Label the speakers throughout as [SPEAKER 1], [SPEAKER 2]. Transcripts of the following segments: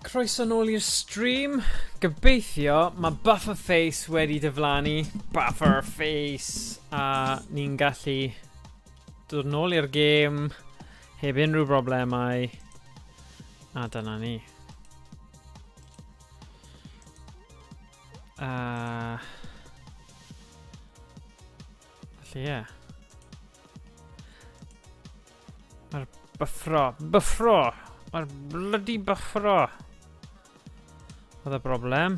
[SPEAKER 1] Croeso nôl i'r stream. Gobeithio mae Buffer Face wedi diflannu. Buffer Face! A ni'n gallu dod nôl i'r gêm heb unrhyw broblemau. A dyna ni. Felly ie. Yeah. Mae'r byffro. Byffro! Mae'r bloody byffro! Oedd y broblem.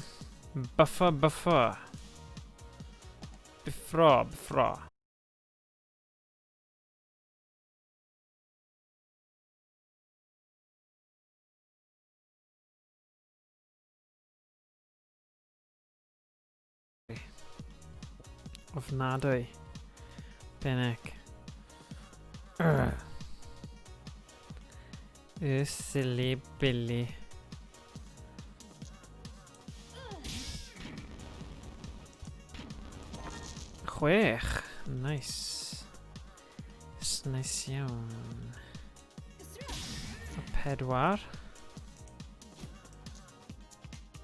[SPEAKER 1] Buffer, buffer. Byffro, byffro. Ofnadwy. Benek. Y silly billy. Chwech. Nice. Nice iawn. A pedwar.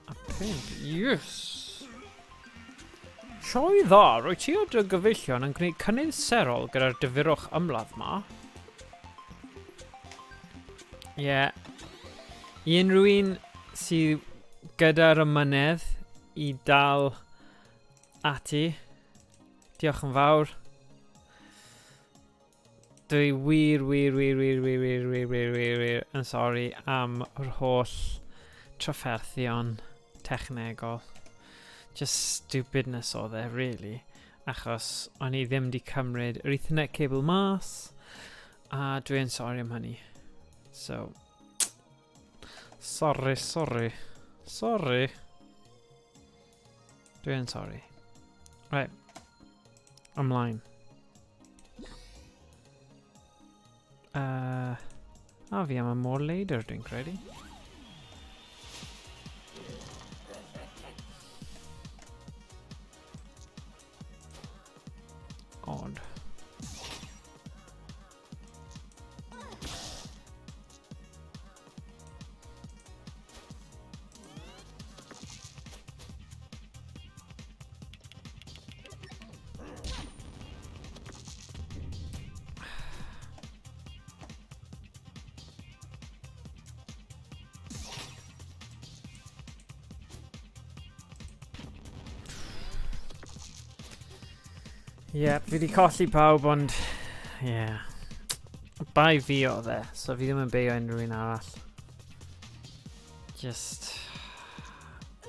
[SPEAKER 1] A pump. Yes! Sioe dda, rwy ti o dy gyfeillion yn gwneud cynnydd serol gyda'r dyfirwch ymladd ma. Ie. Yeah. I unrhyw un sydd gyda'r ymynedd i dal ati, diolch yn fawr. Dwi wir, wir, wir, wir, wir, wir, wir, wir, wir, wir yn sori am yr holl trafferthion technegol. Just stupidness oedd e, really. Achos o'n i ddim wedi cymryd yr Ethernet cable mas, a dwi'n sori am hynny. So, sorry, sorry, sorry. Dwi'n sori. Right. Ymlaen. A fi am y môr leidr, dwi'n credu. Odd. Ie, yeah, fi wedi colli pawb, ond... Ie. Yeah. Bai fi oedd e, so fi ddim yn beio unrhyw un arall. Just...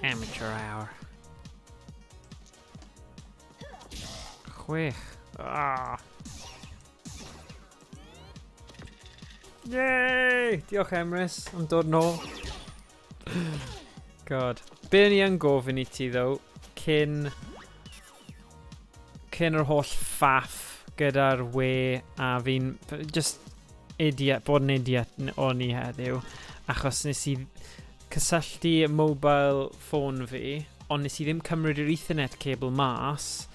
[SPEAKER 1] Amateur hour. Chwech. Ah. Yay! Diolch Emrys am dod nôl. God. Be ni yn gofyn i ti ddo, cyn... Cyn yr holl ffaff gyda'r we a fi'n... Just idiot, bod yn idiot o'n i heddiw. Achos nes i cysylltu mobile phone fi, ond nes i ddim cymryd yr ethernet cable mas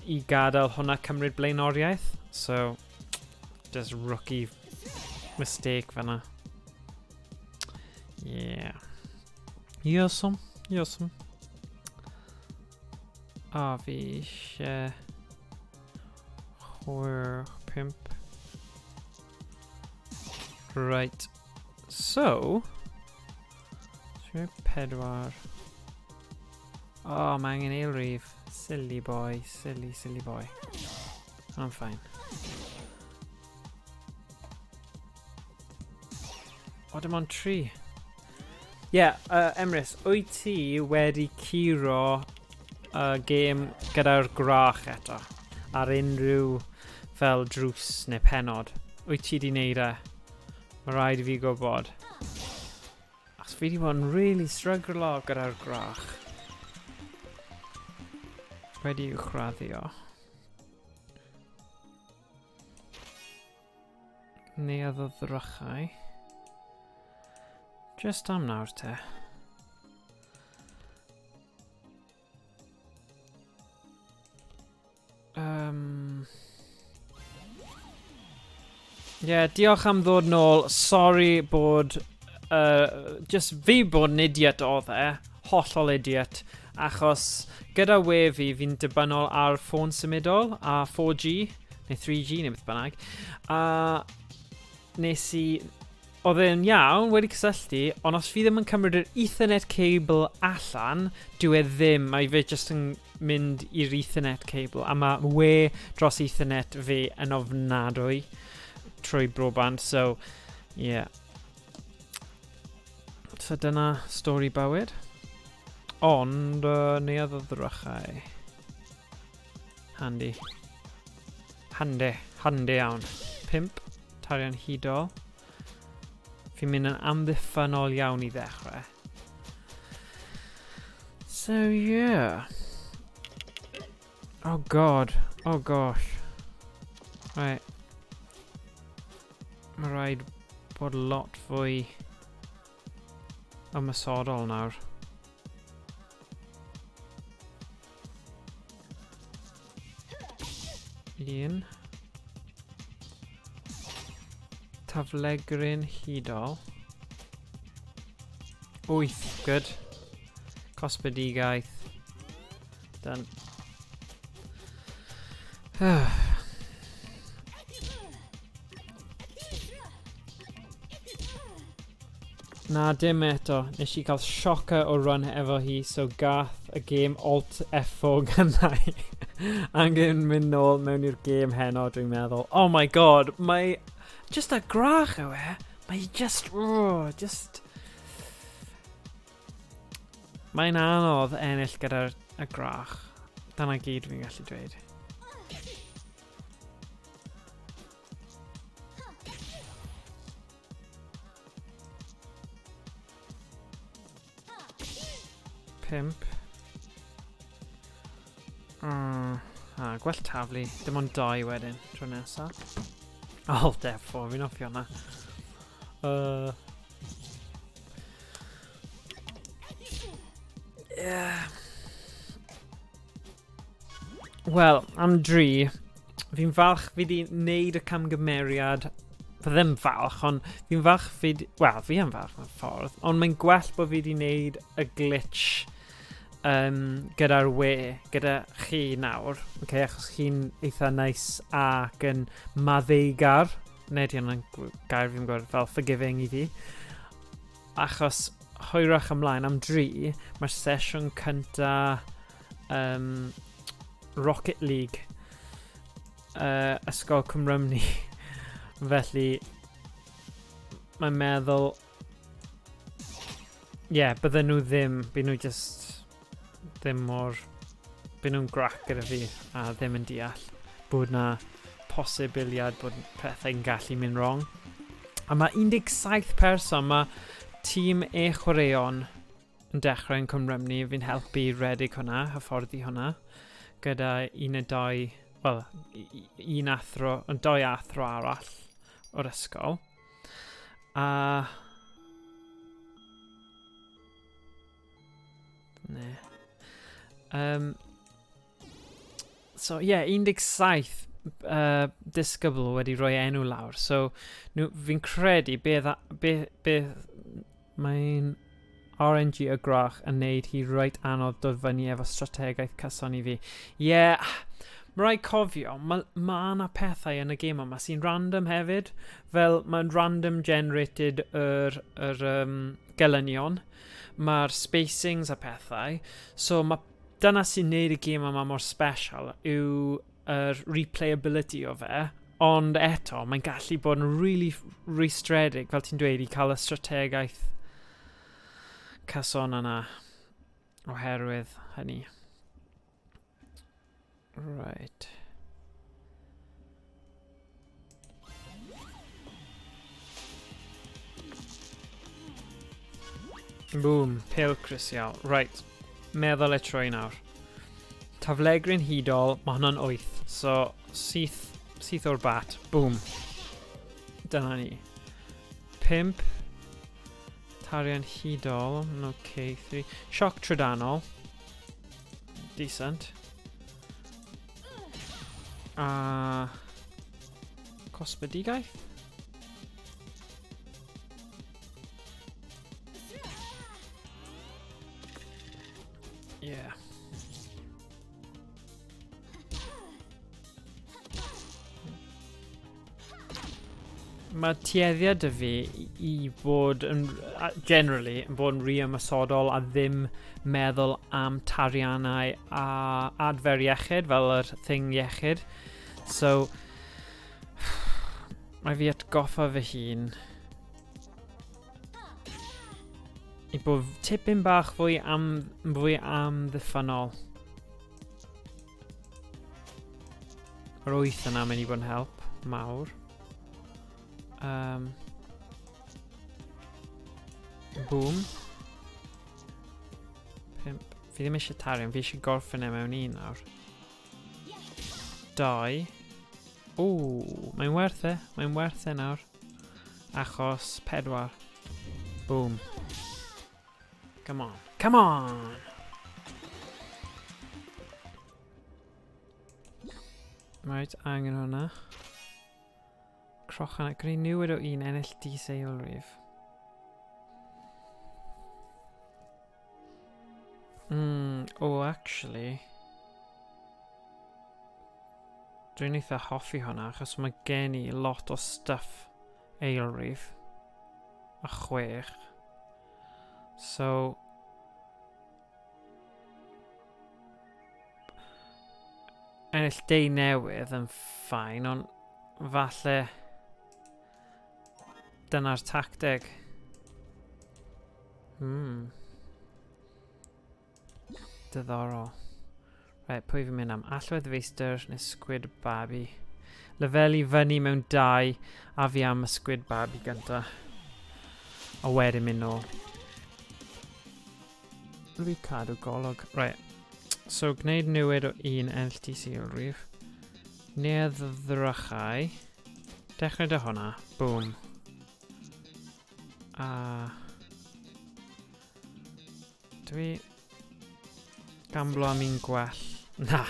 [SPEAKER 1] i gadael hwnna cymryd blaenoriaeth. So, just rookie mistake fanna. Yeah. Iosum, iosum. A fi eisiau... 6, 5. Right. So... 4. Oh, mae angen ail rif. Silly boy, silly, silly boy. I'm fine. O, dim ond tri. Ie, yeah, Emrys, wyt ti wedi curo gêm gyda'r gwrach eto? Ar unrhyw fel drws neu penod? Wyt ti wedi neud e? Mae rhaid i fi gwybod. Achos fi wedi bod yn really stryglo gyda'r gwrach. Wedi uwchraddio. Neuadd o ddrychau. Just am nawr te. Yeah, diolch am ddod nôl. Sorry bod Just fi bod yn idiot oedd e, hollol idiot, achos gyda we fi, fi'n dibynnol ar ffôn symudol a 4G, neu 3G neu beth bynnag, a nes i, oedd e'n iawn, wedi cysylltu, ond os fi ddim yn cymryd yr Ethernet cable allan, dyw e ddim, mae fe jyst yn mynd i'r Ethernet cable, a mae we dros Ethernet fi yn ofnadwy trwy broadband, so, yeah. So dyna stori bywyd. Ond, neuadd o ddrychau. Handy. Handy. Handy iawn. 5. Tarian hudol. Fi'n mynd yn amddiffynol iawn i ddechrau. So, yeah. Oh god. Oh gosh. Right. Mae rhaid bod lot fwy ymosodol nawr. Un. Taflegryn hudol. 8, good. Cosbedigaeth. Done. Na, dim eto. Nes i cael shocker o run efo hi, so gath y game Alt F4 gynnau. Angen mynd nôl mewn i'r game heno, dwi'n meddwl. Oh my god, mae... Just a grach yw e. Mae just... Oh, just... Mae'n anodd ennill gyda'r y grach. Dyna gyd fi'n gallu dweud. 5. A, gwell taflu. Dim ond 2 wedyn, tro nesa. Alt F4, fi'n hoffi hwnna. Yeah. Wel, am 3, fi'n falch fi di wneud y camgymeriad. Fi ddim falch, ond fi'n falch fi... Wel, fi yn falch mewn ffordd, ond mae'n gwell bod fi di wneud y glitch gyda'r we, gyda chi nawr, okay, achos chi'n eitha nice ac yn maddeugar, neu di hwnna'n gair fi'n gwybod, fel forgiving i fi, achos hwyrach ymlaen am 3, mae'r sesiwn cynta Rocket League Ysgol Cwmrymni. Felly, mae'n meddwl, ie, yeah, bydden nhw ddim, byd nhw just ddim mor, byd nhw'n grac gyda fi a ddim yn deall bod na posibiliad bod pethau'n gallu mynd wrong. A mae 17 person, mae tîm e-chwaraeon yn dechrau yn Cwmrymni, fi'n helpu redig hwnna, hyfforddi hwnna, gyda un neu dau, wel, un athro, ond dau athro arall o'r ysgol. A... Ne. So, ie, yeah, 17 disgybl wedi rhoi enw lawr. So, nhw, fi'n credu beth, beth, beth mae'n RNG y grach yn neud hi reit anodd dod fyny efo strategaeth cyson i fi. Ie, yeah, mae rhaid cofio, mae ma yna pethau yn y gêm yma sy'n random hefyd. Fel mae'n random generated yr gelynion. Mae'r spacings a pethau. So mae dyna sy'n neud y gêm yma mor special yw yr replayability o fe. Ond eto, mae'n gallu bod yn really rwystredig, fel ti'n dweud, i cael y strategaeth cyson yna oherwydd hynny. Right. Boom, pêl crisial. Right, meddwl e trwy nawr. Taflegryn hudol, mae hwnna'n 8. So, syth o'r bat. Boom. Dyna ni. 5. Tarian hudol, okay, 3. Sioc trydanol. Decent. A... Cosbedigaeth? Yeah. Mae tueddiad y fi i bod yn, generally, yn bod yn rhy ymosodol a ddim meddwl am tariannau a adfer iechyd, fel yr thing iechyd. So, mae fi atgoffa fy hun i bod tipyn bach fwy am, fwy amddiffynol. Yr wyth yna mynd i bod yn help mawr. Boom. 5. Fi ddim eisiau tarian, fi eisiau gorffen e mewn un nawr. 2. Ww, mae'n werth e, mae'n werth e nawr. Achos 4. Boom. Come on, come on! Right, angen hwnna. Crochan, gwneud newid o un ennill disail rif. Oh, actually. Dwi'n eitha hoffi hwnna, achos mae gen i lot o stuff eilrif. A 6. So... Ennill deu newydd yn ffain, ond falle dyna'r tacteg. Diddorol. Right, pwy fi'n mynd am? Allwedd feistr neu squid babi? Lefelu fyny mewn 2 a fi am y squid babi gynta. A wedyn mynd nôl. Fi cadw golwg. Right. So, gwneud newid o un enll DC o rif. Neu ddrychau. Dechrau dy hwnna. Boom. A... Dwi... Gamblo am un gwell. Na.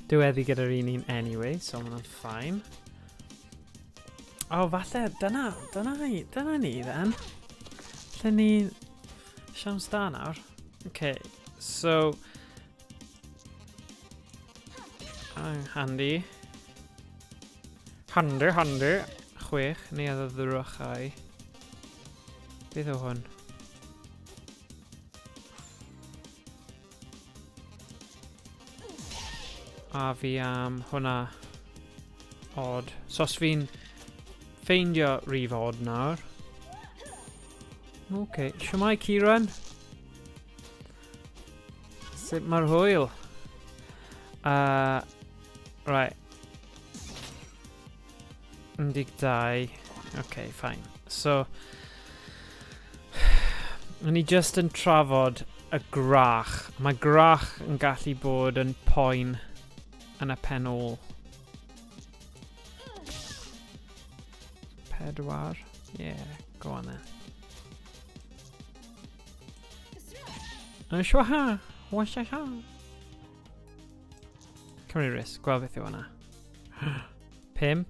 [SPEAKER 1] Diweddu gyda'r un un anyway, so ma' hwnna'n fine. O, falle, dyna ni then. Lle ni... Siawns da nawr. Okay, so... Handy. Handy, handy. 6, neu oedd y ddrychau. Beth yw hwn? A fi am hwnna odd. So os fi'n ffeindio rif odd nawr. Ok, shwmae Kieran? Sut mae'r hwyl? Right. 12. Ok, fine. So, o'n i just yn trafod y grach. Mae grach yn gallu bod yn poen yn y pen ôl. 4. Yeah, go on then. Shwaha! Washaha! Cymru risg, gweld beth yw hwnna. 5.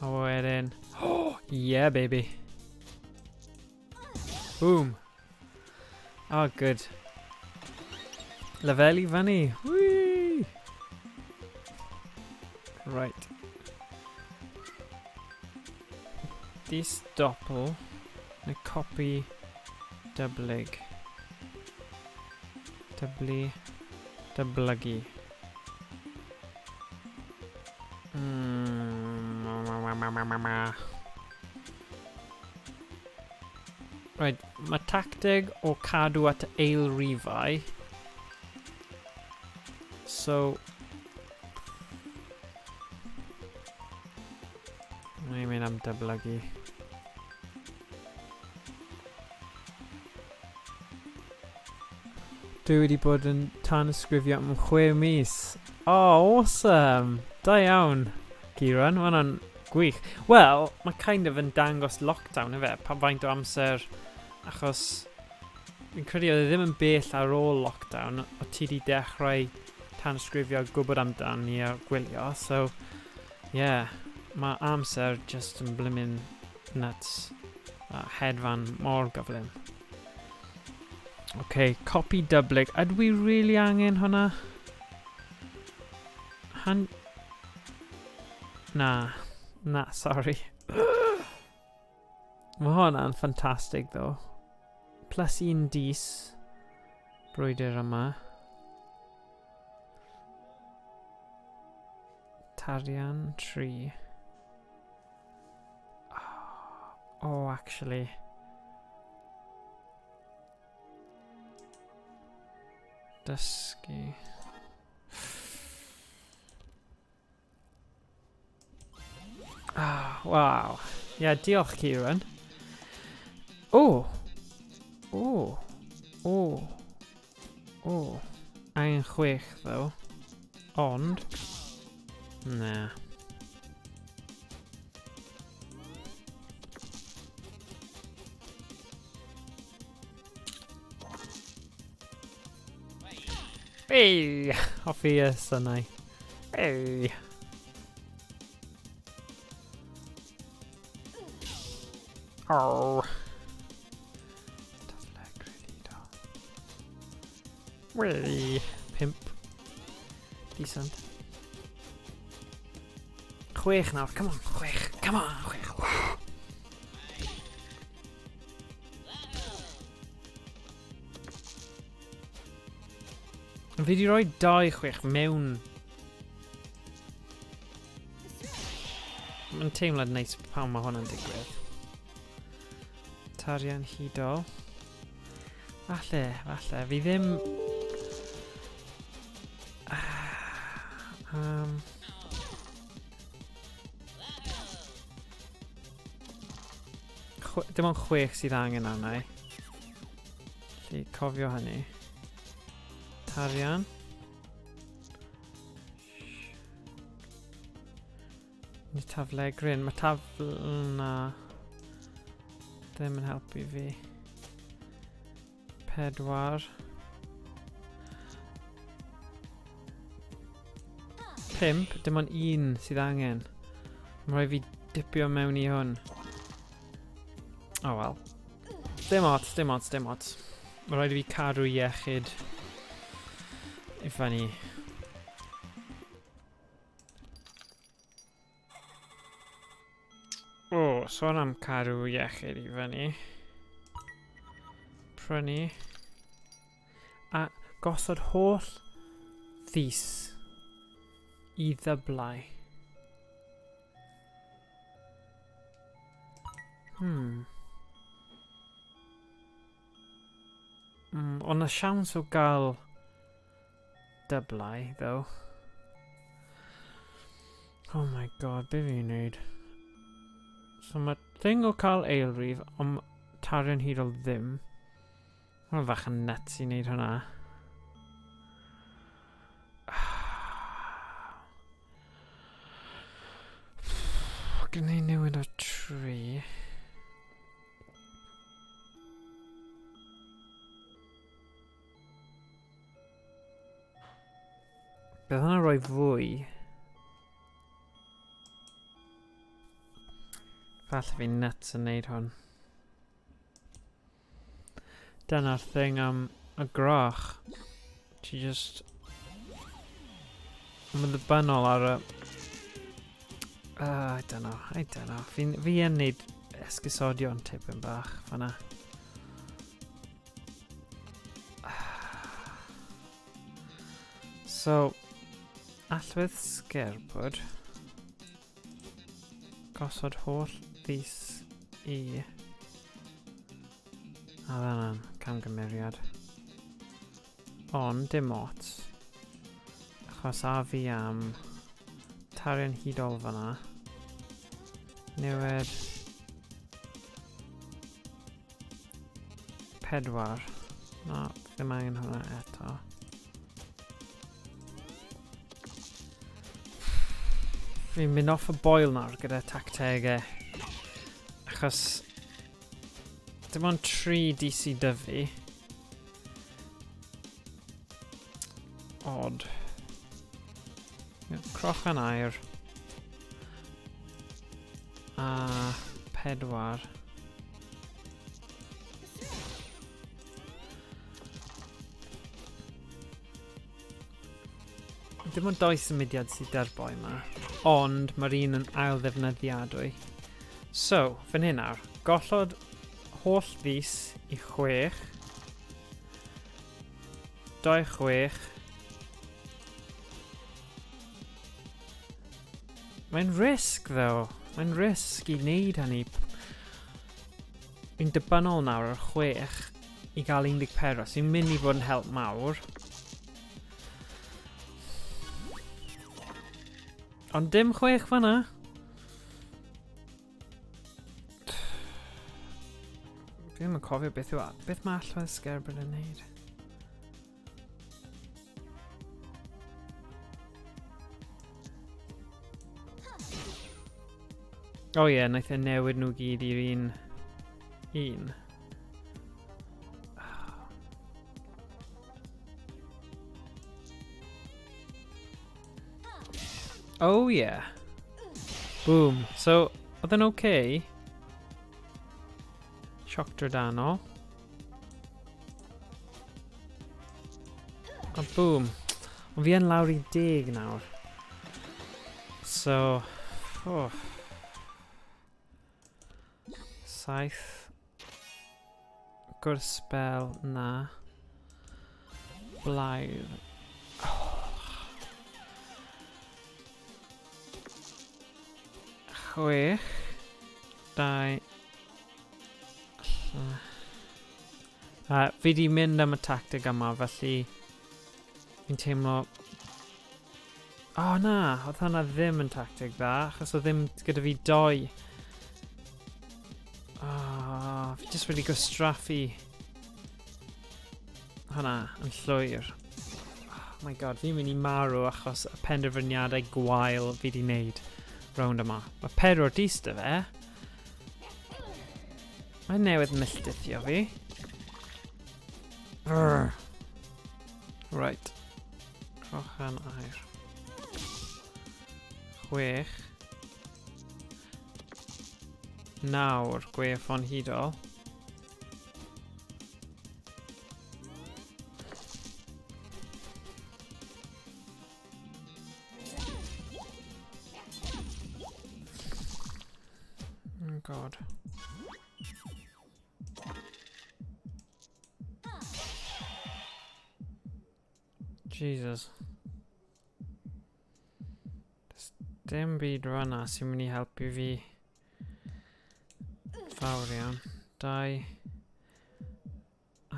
[SPEAKER 1] A wedyn... Oh, yeah, baby. Boom. Oh, good. Lefelu fyny. Whee! Right. Dis doppel. Neu copi dyblyg. Dyblu. Dyblygu. Right, mae tacteg o cadw at eilrifau. So... Mae'n mynd am dyblygu. Dwi wedi bod yn tanysgrifio am 6 mis. Oh, awesome! Da iawn, Kieran, mae hwnna'n gwych. Wel, mae kind of yn dangos lockdown, efe, pa faint o amser, achos fi'n credu oedd e ddim yn bell ar ôl lockdown, o ti di dechrau tanysgrifio a gwybod amdani a gwylio, so, yeah, mae amser just yn blimmin' nuts, a hedfan mor gyflym. OK, copy dyblyg. Ydw i really angen hwnna? Han... Na. Na, sorry. Mae hwnna'n ffantastig, ddo. Plus un dis. Brwydr yma. Tarian 3. Oh, actually. Dysgu. Ah, wow. Ie, yeah, diolch, Kieran. O! O! O! O! Angen chwech, ddo. Ond... Na. Hey! Hoffi y synau. Hey! Oh. Wee! Pimp. Decent. Chwech nawr, come on, chwech, come on, chwech. Fi wedi rhoi dau chwech mewn. Mae'n teimlad neis pan mae hwnna'n digwydd. Tarian hudol. Falle, falle. Fi ddim... Dim ond chwech sydd angen arna i. Felly, cofio hynny. Tarian. Ni taflegryn. Mae tafl... Na. Ddim yn helpu fi. Pedwar. Pump. Dim ond un sydd angen. Mae rhaid fi dipio mewn i hwn. Oh well. Dim ots, dim ots, dim ots. Mae rhaid i fi cadw iechyd i fyny. O, oh, sôn am cadw iechyd i fyny. Prynu. A gosod holl ddis i ddyblau. Ond na siawns o gael dyblau, though. Oh my god, be fi'n neud? So mae thing o cael eilrif, ond tarian hudol ddim. Mae'n fach yn nuts i wneud hwnna. Gwneud newid o tri. Bydd hwnna'n rhoi fwy. Falle fi'n nuts yn neud hwn. Dyna'r thing am y grach. Ti just... Mae'n ddibynnol ar y... I don't know, I don't know. Fi, fi yn neud esgusodion tipyn bach fanna. So, allwedd sgerbwd. Gosod holl ddis i... A fanna'n camgymeriad. Ond, dim ots. Achos a fi am tarian hudol fanna. Newid... Pedwar. Na, ddim angen hwnna eto. Fi'n mynd off y boil nawr gyda tactegau. Achos dim ond 3 DC dyfu. Odd. Crochan air. A pedwar. Dim ond doi symudiad sydd da'r boi yma, ond mae'r un yn ail ddefnyddiadwy. So, fan hyn nawr, gollod holl ddis i 6, 2 6. Mae'n risg, ddo. Mae'n risg i wneud hynny. Fi'n dibynnol nawr ar 6 i gael 14, sy'n mynd i fod yn help mawr. Ond dim 6 fanna. Fi ddim yn cofio beth yw... Beth mae allwedd sgerbyd yn neud? O oh, ie, yeah, wnaeth e newid nhw gyd i'r un... Un. Oh yeah. Boom. So, oedd yn okay. Sioc drydanol. A boom. Ond fi yn lawr i 10 nawr. So, oh. 7. Gwrthsbel na. Blaidd. Oh. 6. 2. Fi di mynd am y tactig yma, felly fi'n teimlo... O oh, na, oedd hwnna ddim yn tactig dda, achos oedd ddim gyda fi doi. Oh, fi jyst wedi gwastraffu hwnna yn llwyr. Oh my god, fi'n mynd i marw achos y penderfyniadau gwael fi di wneud rownd yma. Mae 4 dis dy fe. Mae newydd milltithio fi. Rrr. Right. Crochan air. 6. Nawr, gwe ffon hudol. Oh god. Jesus. Does dim byd rhan sy'n mynd i helpu fi fawr iawn. 2.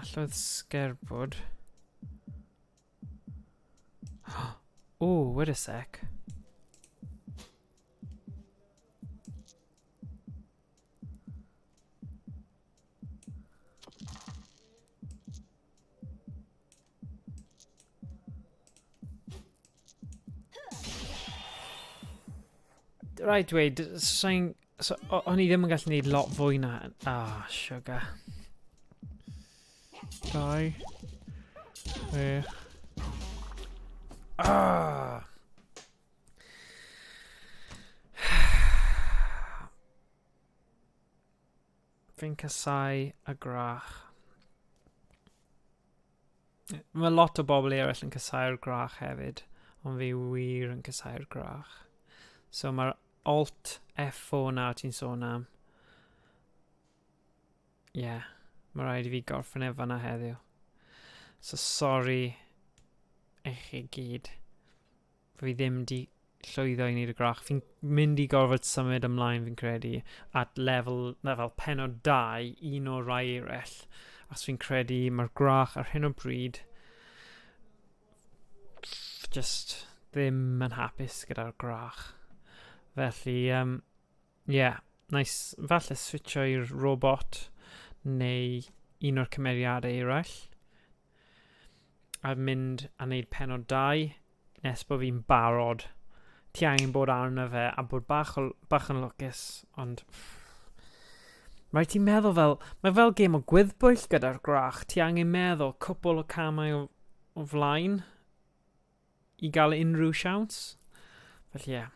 [SPEAKER 1] Allwedd sgerbwd. Oh, wait a sec. Rhaid dweud, sa'n... So, o'n i ddim yn gallu gwneud lot fwy na... Ah, sugar. 2. 6. Ah! Fi'n casau y grach. Mae lot o bobl eraill yn casau'r grach hefyd, ond fi wir yn casau'r grach. So mae'r Alt F4 nawr ti'n sôn am. Ie, yeah, mae rhaid i fi gorffen e fanna heddiw. So sorry i chi gyd. Fi ddim di llwyddo i wneud y grach. Fi'n mynd i gorfod symud ymlaen fi'n credu at lefel, lefel penod 2, un o'r rai eraill. Os fi'n credu mae'r grach ar hyn o bryd just ddim yn hapus gyda'r grach. Felly, yeah, nice. Falle switcho i'r robot neu un o'r cymeriadau eraill. A mynd a wneud penod 2 nes bod fi'n barod. Ti angen bod arno fe a bod bach, o, bach yn lwcus, ond... Mae ti'n meddwl fel... Mae fel gêm o gwyddbwyll gyda'r grach. Ti angen meddwl cwpl o camau o flaen i gael unrhyw siawns. Felly ie. Yeah.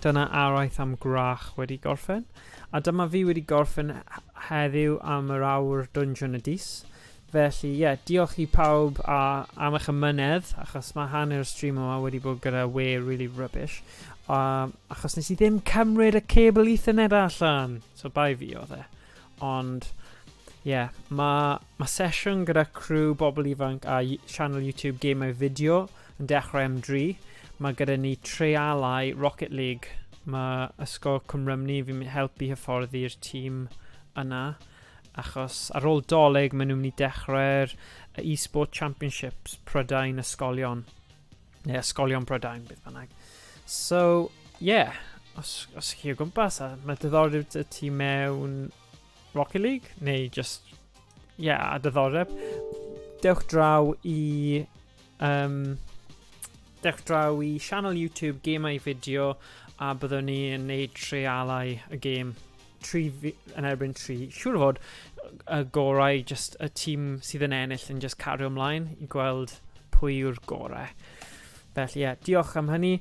[SPEAKER 1] Dyna araith am grach wedi gorffen. A dyma fi wedi gorffen heddiw am yr awr Dungeon y Dis. Felly, ie, yeah, diolch i pawb a, am eich amynedd, achos mae hanner y stream yma wedi bod gyda we really rubbish. Achos nes i ddim cymryd y cable Ethernet allan. So bai fi oedd e. Ond, ie, yeah, mae sesiwn gyda crew bobl ifanc a channel YouTube Gemau Fideo yn dechrau am 3. Mae gyda ni treialau Rocket League. Mae Ysgol Cwm Rhymni fi'n helpu hyfforddi'r tîm yna. Achos ar ôl Dolig maen nhw'n mynd i dechrau'r e-sport championships Prydain ysgolion. Neu ysgolion Prydain, beth bynnag. So, yeah, os chi o gwmpas a mae diddordeb 'da ti mewn Rocket League, neu just, yeah, a diddordeb, dewch draw i channel YouTube Gemau Fideo a byddwn ni yn neud treialau y gêm 3 yn erbyn 3. Siŵr o fod y gorau, just y tîm sydd yn ennill yn just cario ymlaen i gweld pwy yw'r gorau. Felly ie, yeah, diolch am hynny.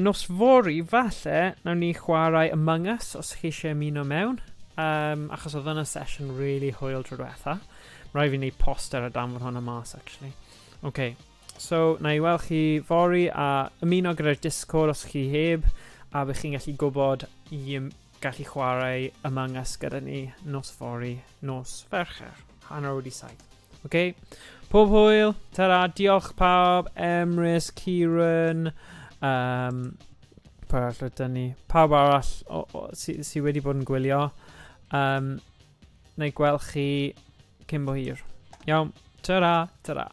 [SPEAKER 1] Nos fory, falle, nawn ni chwarae Among Us os chi eisiau ymuno mewn. Achos oedd yna sesiwn really hwyl tro diwetha. Mae rhaid fi wneud poster a danfon hwnna mas, actually. OK, so na i weld chi fory a ymuno gyda'r Discord os chi heb a bych chi'n gallu gwybod i gallu chwarae Among Us gyda ni nos fory, nos Fercher, 7:30. OK, pob hwyl, ta-ra, diolch pawb, Emrys, Kieran, pwy arall ydyn ni? Pawb arall o sy wedi bod yn gwylio. Na i gweld chi cyn bo hir. Iawn, ta-ra, ta-ra.